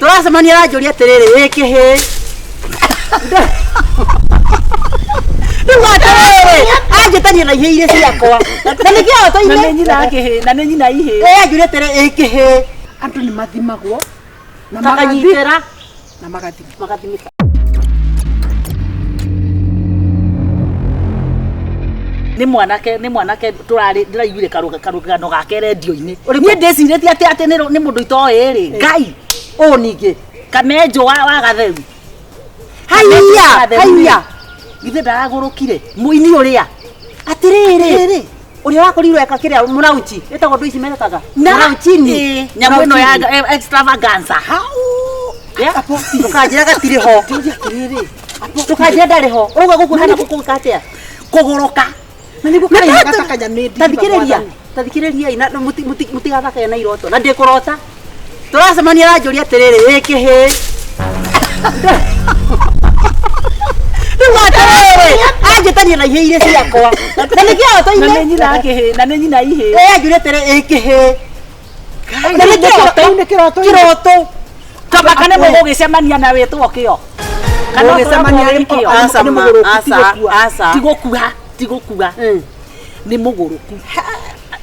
Tũracemania aranjũria atĩrĩrĩ, wĩ kĩhĩĩ? Rĩu atĩrĩrĩ, anjĩtania na ihĩĩ iria ciakwa. Na nĩ Na nĩ kĩroto-inĩ. nyina kĩhĩĩ, na nĩ nyina ihĩĩ. Ĩ anjũria atĩrĩ, ĩ kĩhĩĩ? Andũ nĩ mathimagwo na Makanyitĩra na magathima. Magathimĩka. Nĩ mwanake tũrarĩ ndĩraiguire karũgano gake rendio-inĩ. Niĩ ndĩcirĩtie atĩ nĩ mũndũ itoĩ rĩ. Ngai Ũũ ningĩ. Kamenjo wa Gatheru. Haiya, haiya. Githĩ ndaragũrũkire mũini ũrĩa? Atĩrĩrĩ, ũrĩa wakorirwo eka kĩrĩa mũraunchi, ĩtagwo ndũ ici mekaga. Mũraunchini. Ĩ, nyamũ ĩno ya extravaganza. Yeah. Ndũkanjĩra gatirĩ ho. Ndũkanjĩra ndarĩ ho. Ũrauga gũkũ hana gũkũ gwĩka atĩa? Kũgũrũka. Na nĩguo karaina gatakanyamĩndi. Tathikĩrĩria, tathikĩrĩriai na mũtigathakage na iroto na ndĩkũrota. Tũracemania aranjũria atĩrĩrĩ, wĩ kĩhĩĩ? Rĩu atĩrĩrĩ, anjĩtania na ihĩĩ iria ciakwa. Na nĩ Na nĩ kĩroto-inĩ. nyina kĩhĩĩ, na nĩ nyina ihĩĩ. Ĩ anjũria atĩrĩ, ĩ kĩhĩĩ? Na nĩ kĩroto. Nĩ kĩroto. Kĩroto. Kaba kana mũgũgĩcemania na wĩtwo kĩo. Kana Mũgũgĩcemania ũkoragwo wĩ kĩo. Aca Nĩ ma, mũgũrũku, aca, ti gũkua. aca. Ti gũkua, ti gũkua. Nĩ mũgũrũku.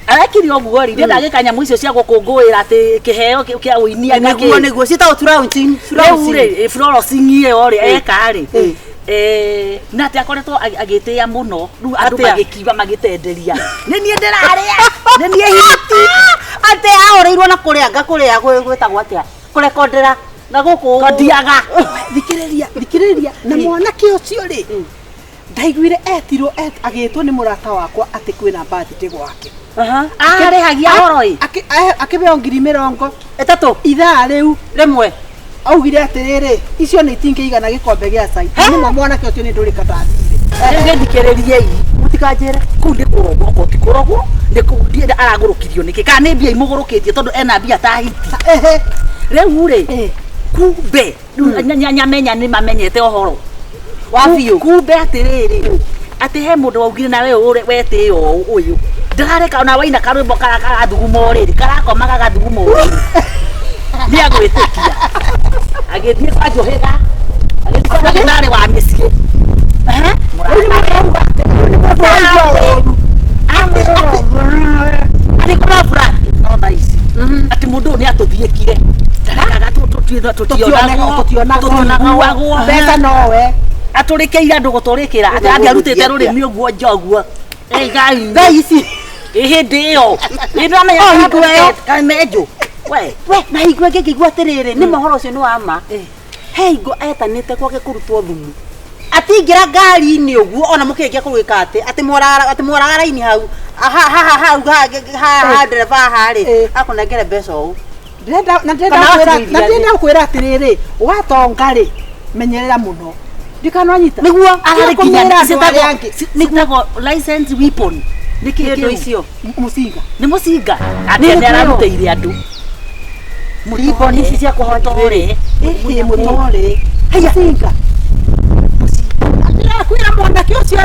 Arekire ũguo rĩ, ndĩrenda agĩka nyamũ icio cia gũkũngũĩra atĩ kĩheo kĩa ũini anga Nĩguo kĩ. nĩguo ciĩtagwo turaunching. Rĩu rĩ, florosing ĩyo rĩ, eka rĩ, na atĩ akoretwo agĩtĩĩa mũno, rĩu andũ Atĩa? magĩkiuga magĩtenderia. Nĩ niĩ ndĩrarĩa, nĩ niĩ hiti. Atĩ ahũrĩirwo na kũrĩa anga kũrĩa gwĩtagwo atĩa? Kũrekondera na gũkũ. Kondiaga. Thikĩrĩria, thikĩrĩria. Na mwanake ũcio rĩ, ndaiguire etirwo agĩtwo nĩ mũrata wakwa atĩ kwĩna birthday gwake. Arĩhagia horo ĩ. Akĩheo 30,000 Ĩtatũ. Ithaa rĩu Rĩmwe. Augire atĩrĩrĩ, icio nĩ itingĩigana gĩkombe gĩa cai. Nĩma mwanake ũcio nĩ ndũrĩka ndathire. Rĩu gĩthikĩrĩriei. Mũtikanjĩre. Kũu nĩ kũrogwo, okorwo ti kũrogwo, nĩ kũu aragũrũkirio nĩkĩ? Kana nĩ mbia imũgũrũkĩtie tondũ ena mbia ta hiti. Rĩu rĩ, kumbe rĩu nyamenya nĩ mamenyete ũhoro. Wa biũ. Kumbe atĩrĩrĩ, atĩ he mũndũ waugire na we wetĩo ũũ ũyũ. Ndarareka ona waina karwĩmbo karathuguma ũrĩrĩ, karakoma gagathuguma ũrĩrĩ. Nĩ agwĩtĩkia. Agĩthiĩ kwa Njũhĩga, agĩthiĩ kwa ndagĩtarĩ wa mĩciĩ. Arĩ kũra brand no thaa ici atĩ mũndũ ũyũ nĩ atũthiĩkire ndarekaga tũtionagwo tũtiguagwo Mbeca nowe. Atũrĩkĩire andũ gũtũrĩkĩra atĩ atĩ arutĩte rũrĩmĩ ũguo nja ũguo. Ĩ Ngai. Thaa ici. Ĩ hĩndĩ ĩyo ĩ ndamenya. O hingo ĩyo. Kamenjo we. We, na hingo ĩngĩ ngĩigua atĩrĩrĩ, nĩ mohoro ũcio nĩ wa ma. He hingo etanĩte gwake kũrutwo thumu. Atingĩra ngari-inĩ ũguo ona mũkĩrĩkia kũgwĩka atĩ atĩ mwaraga raini hau haha hau haha ndereba haha rĩ akũnengere mbeca ũũ. Ndĩrenda na ndĩrenda Kana kwĩra na wacuithia ndĩrenda gũkwĩra atĩrĩrĩ, watonga rĩ, menyerera mũno. Ndikanwanyita. Nĩguo. Ararĩ nginya Kũmĩra andũ arĩa angĩ. Citagwo license weapon nĩ kĩĩ Kĩndũ kĩu? icio. Mũcinga. Nĩ mũcinga atĩ nĩ ararutĩire andũ. Ribbon ici cia kũhotore. Ĩhĩ mũtore. Mũcinga. Ndĩrakwĩra mwanake ũcio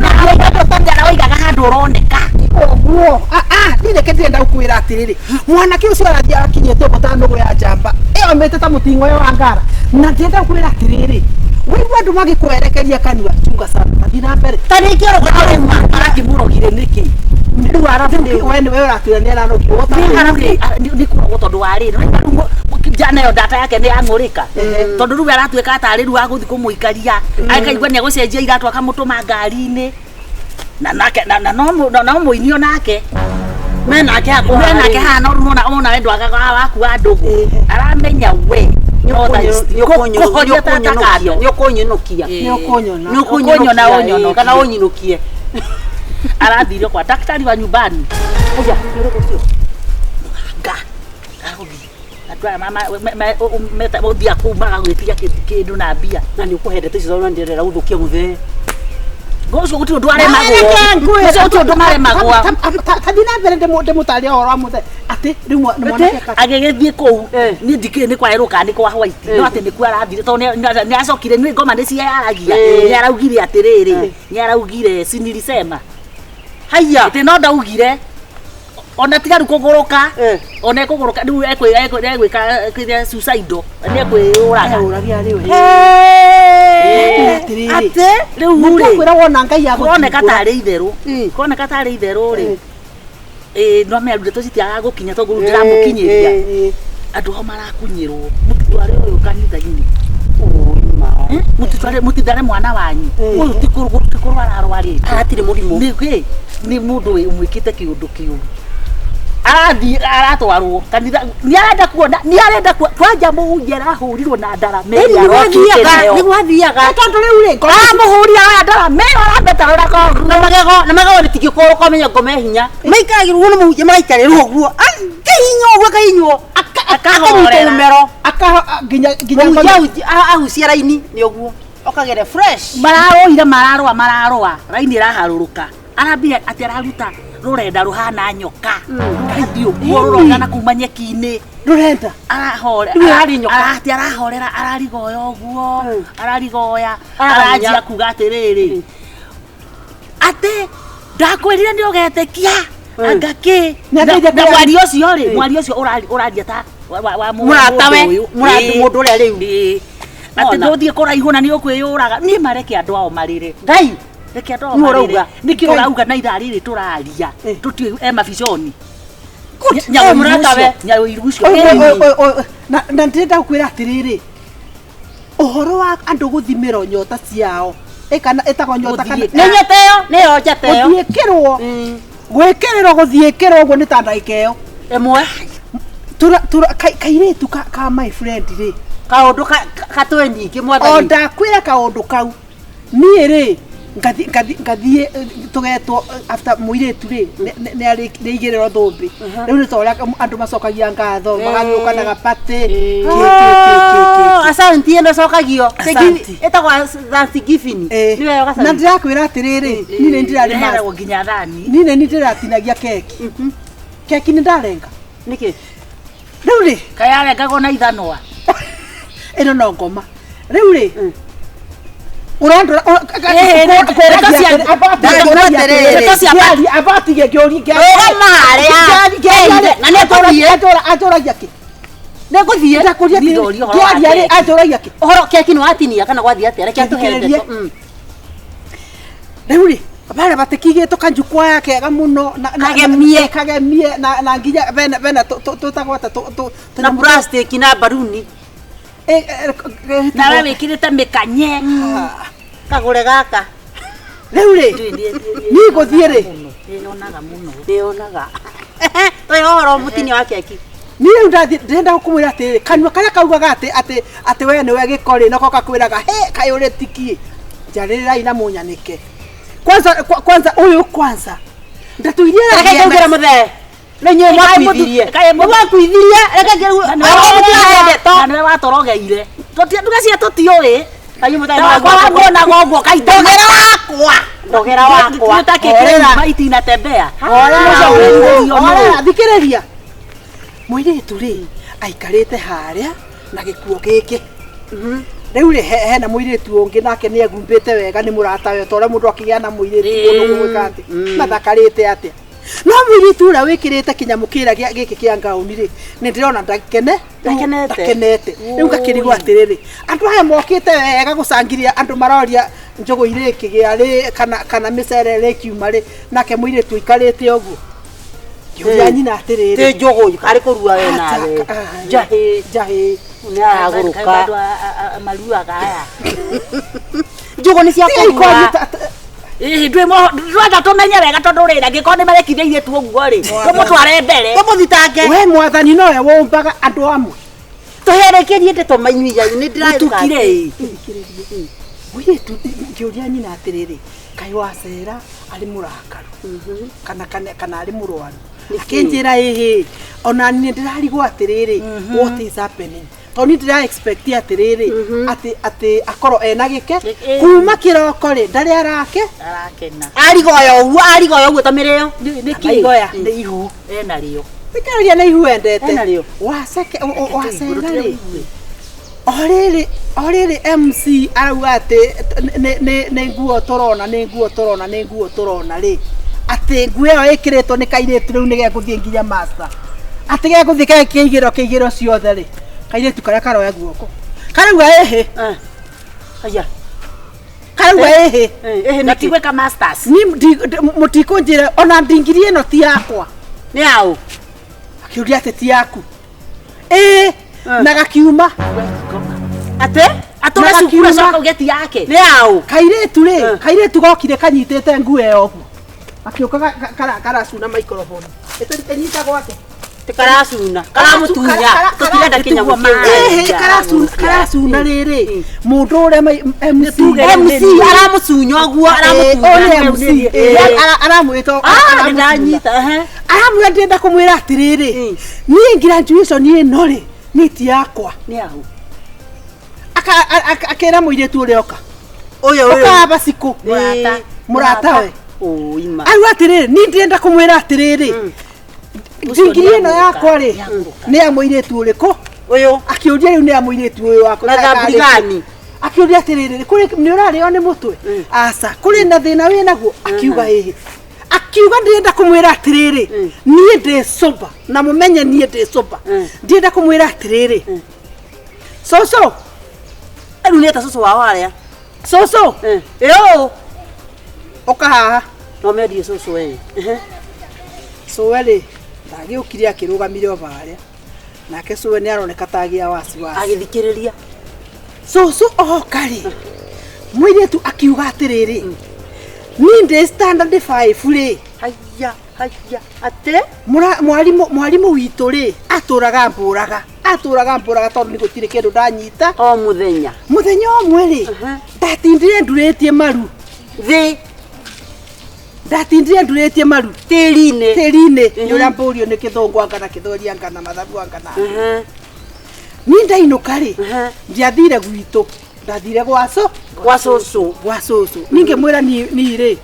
Waigaga handũ ũroneka. Ũguo. Ah, niĩ reke ndĩrenda gũkwĩra atĩrĩrĩ, mwanake ũcio arathiĩ akinyĩte ũguo ta nũgũ ya njamba ĩyo mĩte ta mũting'oe wa ngara. Na ndĩrenda gũkwĩra atĩrĩrĩ, waigua andũ magĩkwerekeria kanua, chunga sana, tathiĩ na mbere. Ta rĩngĩ Arauma arakĩmũrogire nĩkĩ? Rĩu arabu we nĩwe ũratwĩra nĩ ararogirwo. Nĩ kũrogwo tondũ wa rĩrĩ jana ĩyo data yake nĩ yang'ũrĩka tondũ rĩu aratuĩka tarĩ rĩu agũthiĩ kũmũikaria akaigua nĩ agũcenjia iratũ akamũtũma ngari-inĩ na nake na no mũini onake. Menake hakuhĩ. Menake haha no rĩu ona we ndwagaga waku wa ndũgũ aramenya we no thaa ici kũhoria tata kando. Nĩ ũkũnyũnũkia. Nĩ ũkũnyona. Nĩ Ũkũnyona ũnyonokie. Kana ũnyinũkie. Arathire kwa daktari wa nyumbani. Aya, nĩ ũrĩkũ ũcio? Nga agũthiĩ andũ aya ũthiaga kũu magagwĩtia kĩndũ na mbia. Na nĩ ũkũhendete icio tondũ ndĩrenda gũthũkia mũthee. Ũcio gũtirĩ ũndũ aremagwo. Ũcio gũtirĩ ũndũ maremagwo. Tathiĩ na mbere ndĩmũtarĩrie ũhoro wa mũthee atĩ rĩu mwanake Agĩgĩthiĩ kũu niĩ ndikĩũĩ nĩ kwa yellow kana nĩ kwa white, no atĩ nĩkuo arathire tondũ nĩ acokire nĩ ngoma nĩ cieyaragia. Nĩ araugire atĩrĩrĩ, nĩ araugire si nilisema. Haiya. Atĩ no ndaugire Ona tiga rĩu kũgũrũka. Eh. Ona ekũgũrũka rĩu egwĩka kĩrĩa suicidal nĩ ekwĩyũraga. Eũragia rĩu. Hey! Atĩrĩrĩ. Atĩ? Rĩu rĩ Ndakwĩra wona Ngai kũroneka agũtungũra. tarĩ itherũ. Mm. Kũroneka tarĩ itherũ rĩ. Ĩĩ no mea ndeto citiagaga gũkinya tondũ rĩu ndĩramũkinyĩria. Eh, eh. Andũ ao marakunyĩrwo mũtitware ũyũ kanitha-inĩ. Ũi ma. Eh? Mũtitware mũtithare mwana wanyu. Eh. Ũyũ ti kũrwara arwarĩte. Hatirĩ mũrimũ. Nĩ kĩ? Nĩ mũndũ ũmwĩkĩte kĩũndũ kĩũru. Arathiĩ aratwarwo kanitha nĩ arenda kuona nĩ arenda kwanja mũhunjia arahũrirwo na ndarama Ĩni ĩrĩa nĩguo arokĩte athiaga, nayo. nĩguo athiaga. Tondũ rĩu rĩ ngoro Aramũhũrira oya ndarama ĩyo arabetarũra Na magego, na magego rĩtingĩkũrũka ũmenye ngoma e hinya. Maikaragĩrwo nĩ mũhunjia magaikarĩrwo ũguo. Akahihinywo ũguo akahihinywo. Akanyitwo Akahorera. mũmero. aka nginya nginya Mũhunjia ahucia raini nĩ ũguo. Okagere fresh. Mararũire mararũa mararũa raini ĩraharũrũka arambire atĩ araruta rũrenda rũhana nyoka rũrathiĩ ũguo rũrongana kuma nyeki-inĩ rũrenda. arahore Rĩu yarĩ nyoka. atĩ arahorera ararigoya ũguo Mm. ararigoya Arahinya. aranjia kuga atĩrĩrĩ atĩ ndakwĩrire nĩ ũgetĩkia Mm. anga kĩ Nĩ na andeithia na kũrĩa- mwaria ũcio rĩ mwaria ũcio ũraria ta wa Mũratawe, mũndũ ũyũ. mũrata Ĩĩ. mũndũ ũrĩa rĩu. Ĩĩ. Atĩ Ona. ndũthiĩ kũraihu na nĩ ũkwĩyũraga niĩ mareke andũ ao marĩre Ngai. reke andũ ao Nĩ marĩre ũrauga. nĩkĩ ũrauga na ithaa rĩrĩ tũraria Eh. tũtiũĩ e mabiconi Eh, mũratawe. nyawĩiru ũcio Oi, ĩ oi, oi, oi, na na ndĩrenda gũkwĩra atĩrĩrĩ ũhoro wa andũ gũthimĩrwo nyota ciao ĩ kana ĩtagwo nyota kana Gũthiĩ- Nĩ nyota ĩyo, nĩyo njata ĩyo. gũthiĩkĩrwo Mm. gwĩkĩrĩrwo gũthiĩkĩrwo ũguo nĩ ta ndagĩka ĩyo Ĩmwe. Kairĩtu ka my friend rĩ Kaũndũ katũe nyingĩ o mwathani. ndakwĩra kaũndũ kau niĩ rĩ ngathiĩ tũgetwo after mũirĩtu rĩ nĩ aigĩrĩrwo thũmbĩ rĩu nĩ ta ũrĩa andũ macokagia ngatho magagĩũka na gapatĩ kĩ, kĩ, kĩ, kĩ, kĩ. Oh, asante ĩno ĩcokagio. Asante. Ĩtagwo thanksgiving. Eh, Nĩ wega na asante. ndĩrakwĩra atĩrĩrĩ niĩ nĩ ndĩrarĩ ĩreheragwo nginya thani niĩ nĩ ndĩratinagia keki keki nĩ ndarenga Nĩkĩ? rĩu rĩ kayarengagwo na ithanwa ĩno no ngoma rĩu rĩ Mm. ũrandora abatige Rũgama harĩa. Na nĩ ngũthiĩ. anjũragia kĩ Nĩ ngũthiĩ. ndakũria Niĩ ndoria ũhoro wa kĩaria rĩ keki. anjũragia kĩ Ũhoro keki nĩ watinia kana gwathiĩ atĩa? Reke atũhe Thikĩrĩrie. ndeto. Mm. rĩu rĩ barĩa batikigĩtwo kanjukwaya kega mũno Kagemie. kagemie na nginya bena tũtagwo atĩa Na plastic na baruni. nawe wĩkĩrĩte mĩkanye Kagũre gaka. rĩu rĩ niĩ ngũthiĩ rĩ nĩyonaga mũno Nĩyonaga. Tũhe ũhoro mũtinio wa keki. niĩ rĩu ndathiĩ ndĩrenda kũmwĩra atĩrĩrĩ kanua karĩa kaugaga atĩ atĩ atĩ we nĩwe gĩko rĩ nako gakwĩraga he kaĩ ũrĩ tiki njarĩrĩrai na mũnyanĩke kwanza kwanza ũyũ kwanza ndatũirie Reke ngũingĩre mũthee. Nĩ inyuĩ mwakuithirie. Kaĩ Nĩ mwakuithirie. Reke ngĩrue. Mũtiraheo ndeto. na nĩwe watorogeire ndugacia tũtiũĩ Kaĩ mũtarĩ wakwa wamuonaga ũguo kaita Ndogera wakwa. Ndogera wakwa. ũtakĩkĩra itinatembea Horera, thikĩrĩria mũirĩtu rĩ aikarĩte harĩa na gĩkuo gĩkĩ rĩu rĩ hena mũirĩtu ũngĩ nake nĩ egumbĩte wega nĩ mũratawe ta ũrĩa mũndũ akĩgĩa na mũirĩtu mũndũ kũmwĩka atĩ mathakarĩte atĩa no mũirĩtu ũrĩa wĩkĩrĩte kĩnyamũ kĩrĩa gĩkĩ kĩa ngaũni rĩ nĩ ndĩrona ndakene Ndakenete. ndakenete rĩu ngakĩrigwo atĩrĩrĩ andũ aya mokĩte wega gũcangiria andũ maroria njũgũ irĩkĩgĩa rĩ kana mĩcere ĩrĩkiuma rĩ nake mũirĩtu aikarĩte ũguo ngĩũria nyina atĩrĩrĩ Ti njũgũ karĩ kũrua we nawe. Njahĩ. njahĩ Nĩ aragũrũka. maruaga aya Njũgũ nĩ cia kũrua. Ĩĩ, ndwenda tũmenye wega tondũ rĩrĩ angĩkorwo nĩ marekire airĩtu ũguo rĩ tũmũtware mbere Tũmũthitange. we mwathani nowe wũmbaga andũ amwe Tũherekerie ndeto mainyuia nĩ ndĩraruka. mũtukire ĩ mũirĩtu ngĩũria nyina atĩrĩrĩ kaĩ wacera arĩ mũrakaru kana arĩ mũrwaru akĩnjĩra ĩhĩ ona niĩ ndĩrarigwo atĩrĩrĩ what is happening tondũ niĩ ndĩra expect atĩrĩrĩ atĩ atĩ akorwo ena gĩke Ĩ- kuma kĩroko rĩ ndarĩ arake arakena Arigoya ũguo, arigoya ũguo ta mĩrĩo. nĩkĩ maigoya nĩ ihu ena rĩo thikĩrĩria nĩ ihu endete Ena rĩo. waceke wacera rĩ o rĩrĩ o rĩrĩ MC arauga atĩ nĩ nguo tũrona nĩ nguo tũrona nĩ nguo tũrona rĩ Atĩ nguo ĩyo ĩkĩrĩtwo nĩ kairĩtu rĩu nĩ gegũthiĩ nginya master. Atĩ gegũthiĩ kĩigĩro kĩigĩro ciothe rĩ. Kairĩtu karĩa karoya guoko. Karauga ĩhĩ. Aya. Karauga ĩhĩ. Ĩhĩ Na nĩkĩ? ti gwĩka masters. Ni mũtikũnjĩra ona ndingiri ĩno ti yakwa. Nĩ yaũ? Akiuria atĩ ti yaku. Ĩĩ na gakiuma. Atĩ? Atũre Na cukuru gakiuma. acoka uge ti yake. Nĩ yaũ? Kairĩtu rĩ, kairĩtu gokire kanyitĩte nguo ĩyo ũguo. Akĩũka karacuna microphone. Ĩnyitagwo atĩa? Ti karacuna. Karamutunya. Tũtirenda kinya Nĩtiguo gũkĩũria. Ĩhĩ, karacuna rĩrĩ. Mũndũ ũrĩa MC MC aramucunya ũguo aramutunya. Ũrĩa MC aramwĩta Ah, nĩndanyita. Ehe. aramwĩra ndĩrenda kũmwĩra atĩrĩrĩ niĩ graduation ĩno rĩ niĩ ti yakwa. Nĩ yaũ? Akĩra mũirĩtu ũrĩa oka. Ũyũ ũyũ. Ũkaba cikũ. Mũrata. Mũrata we. Ũima. Auga atĩrĩrĩ niĩ ndĩrenda kũmwĩra atĩrĩrĩ ndingiri ĩno yakwa rĩ nĩ ya mũirĩtu ũrĩkũ? Ũyũ. Akĩũria rĩu nĩ ya mũirĩtu ũyũ wakwa. Na thamburi gani? Akĩũria atĩrĩrĩ kũrĩ nĩ ũrarĩo nĩ mũtwe? Aca. Kũrĩ na thĩna wĩ naguo? Akiuga ĩhĩ. Akiuga ndĩrenda kũmwĩra atĩrĩrĩ niĩ ndĩ sober na mũmenye niĩ ndĩ sober. Ndĩrenda kũmwĩra atĩrĩrĩ cũcũ Rĩu nĩ ta cũcũ wao arĩa. cũcũ Ĩyo. ũka haha. No mendie cũcũ ĩ. Ehe. Cũwe rĩ ndagĩũkire akĩrũgamire o harĩa nake cũwe nĩ aroneka ta agĩa wasiwasi. Agĩthikĩrĩria. Cũcũ oka rĩ mũirĩtu akiuga atĩrĩrĩ niĩ ndĩ standard 5 rĩ. Haya, haya. Atĩ? Mwarimũ witũ rĩ atũraga mbũraga atũraga mbũraga tondũ nĩ gũtirĩ kĩndũ ndanyita. O mũthenya. Mũthenya ũmwe rĩ ndatindire ndurĩtie maru. Thĩ. Ndatindire ndurĩtie maru Tĩri-inĩ. tĩri-inĩ nĩ ũrĩa mbũrio nĩ kĩthũngũ anga na kĩthweri anga na mathabu anga na. Ehe. Niĩ ndainũka rĩ Ehe. ndiathire gwitũ ndathire gwa Gwa cũcũ. gwa cũcũ ningĩmwĩra niĩ rĩ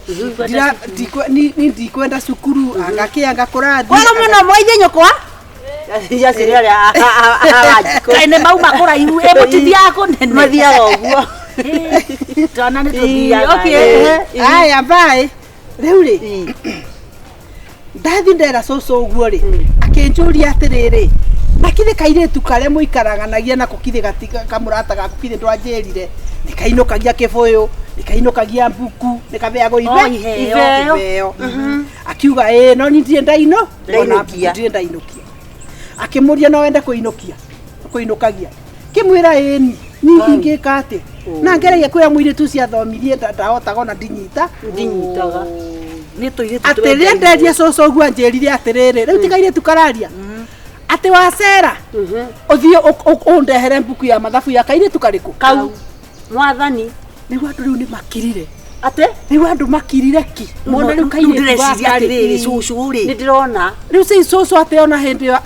niĩ ndikwenda cukuru anga kĩ anga kũrathi Kwega mũno mwaithie nyũkwa. Yacire arĩa awanjikũ. Kaĩ nĩ mauma kũraihu ĩ mũtithiaga kũnene. Mathiaga ũguo. Twana nĩ tũthiaga. Okay. Ĩ. Aya mbaĩ rĩu rĩ ndathi ndera cũcũ ũguo rĩ akĩnjũria atĩrĩrĩ na kithĩ kairĩtu karĩa mũikaraganagia nako kithĩ kamũrata gaku kithĩ ndwanjĩrire nĩkainũkagia kĩbũyũ nĩkainũkagia mbuku nĩkabeagwo Oh, iheo. iheo akiuga ĩĩ no niĩ ndirĩ ndaino Ndainũkia. ndirĩ ndainũkia akĩmũria no wende kũinũkia kũinũkagia kĩmwĩra ĩni niĩ ingĩka atĩa na ngeragia kwĩra mũirĩtu ũcio athomirie ndahotaga ona ndinyita Ndinyitaga. Nĩ tũirĩtu atĩ rĩrĩa nderie cũcũ ũguo anjĩrire atĩrĩrĩ rĩu ti kairĩtu kararia atĩ wacera ũthiĩ ũndehere mbuku ya mathabu ya kairĩtu karĩkũ Kau. Mwathani. Nĩguo andũ rĩu nĩ makirire. Atĩ? Rĩu andũ makirire ki mona rĩu kairĩtu ndĩreciria gaka rĩ. atĩrĩrĩ cũcũ rĩ. Nĩ ndĩrona. Rĩu ci cũcũ atĩ ona hĩndĩ ĩyo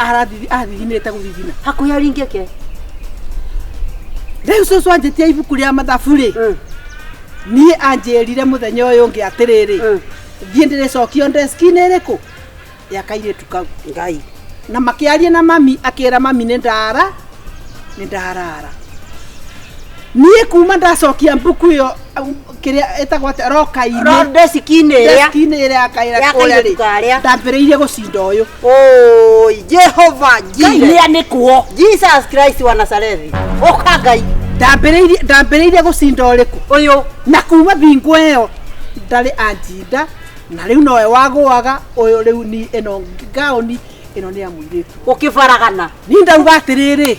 athithinĩte gũthithina. Hakuhĩ aringĩke. Rĩu cũcũ anjĩtie ibuku rĩa mathabu rĩ niĩ anjĩrire mũthenya ũyũ ũngĩ atĩrĩrĩ thiĩ ndĩrĩcokio ndeski-inĩ ĩrĩkũ ya kairĩtu kau. Ngai. Na makĩaria na mami akĩra mami nĩ ndara nĩ ndarara. Niĩ kuma ndacokia mbuku ĩyo kĩrĩa ĩtagwo atĩa roka-inĩ Ro deski-inĩ ĩrĩa. deski-inĩ ĩrĩa ya kaira Ya kũrĩa kairĩtu rĩ karĩa. ndambĩrĩirie gũcinda ũyũ. Oi, Jehova Ngai Jireh. nĩ anĩkwo. Jesus Christ wa Nazarethi. Ũka Ngai. Ndambĩrĩirie gũcinda ũrĩkũ? Ũyũ. Na kuma bingo ĩyo ndarĩ anjinda na rĩu nowe wagũaga ũyũ rĩu ni ĩno gaoni ĩno nĩ ya mũirĩtu. Ũkĩbaragana. Niĩ ndauga atĩrĩrĩ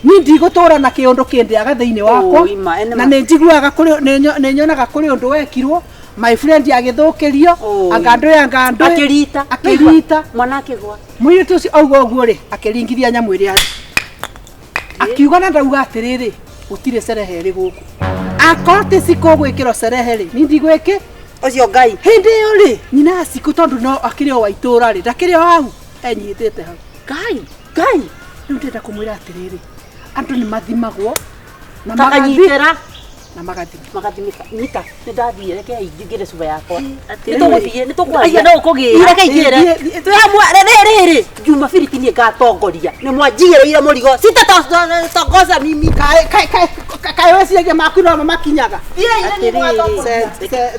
niĩ ndigũtũra na kĩũndũ kĩndĩaga thĩinĩ wakwa Oi, ma, ene na ma. nĩ njiguaga kũrĩ nĩ nyonaga kũrĩ ũndũ wekirwo my friend agĩthũkĩrio Oi. anga ndũĩ anga ndũĩ Akĩrita. akĩrita Mwana akĩgwa. mũirĩtu ũcio auga ũguo rĩ akĩringithia nyamũ ĩrĩa akiuga na ndauga atĩrĩrĩ gũtirĩ cerehe ĩrĩ gũkũ akorwo ti cikũ gwĩkĩrwo cerehe rĩ niĩ ndigwĩkĩ Ũcio Ngai. hĩndĩ ĩyo rĩ nyina cikũ tondũ no akĩrĩ o wa itũũra rĩ ndakĩrĩ o hau enyitĩte hau. Ngai. Ngai rĩu ndĩrenda kũmwĩra atĩrĩrĩ andũ nĩ mathimagwo na Takanyitĩra. na magathima Magathimĩka. Nyita. Nĩ ndathiĩ reke ingĩre cuba yakwa. Atĩrĩrĩ. Nĩ tũgũthiĩ nĩ tũkwaria. Aya no ũkũgĩra. Reke ingĩre. Thiĩ, thiĩ. Twĩ hamwe rĩrĩ Jumapili ti niĩ ngatongoria. Nĩ mwanjigĩrĩire mũrigo. Sitatongoza mimi. Kaĩ weciragia maku no makinyaga. Atĩrĩrĩ.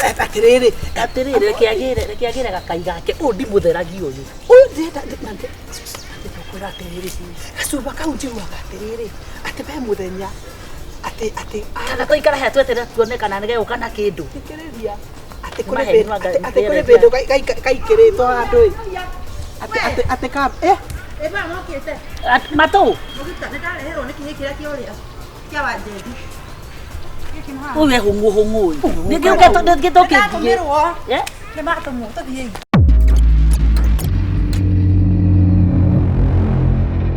Atĩrĩrĩ. Atĩrĩrĩ, reke agĩre, reke agĩre gakai gake. Ũyũ ndimũtheragia ũyũ. Ũyũ ndĩrenda na ndĩkwĩra atĩrĩrĩ, gacuba kau njiguaga atĩrĩrĩ, atĩ he mũthenya atĩ Kana tũikare haha tweterere tuone kana nĩgegũka na kĩndũ. Thikĩrĩria, atĩ kũrĩ Maheni bĩndũ wanga- atĩ kũrĩ bĩndũ kaikĩrĩtwo handũ ĩ, atĩ ka eh. Ĩba mokĩte. Matũ. Mũgita nĩ ndareherwo nĩ kĩhĩ kĩrĩa kĩa ũrĩa kĩa Wanjendi. Ũyũ e hũng'ũ hũng'ũ ũyũ. Nĩkĩ ũkĩtũkĩthiĩ? Ndatũmĩrwo. Eh? Nĩ matũmwo tũthiĩi.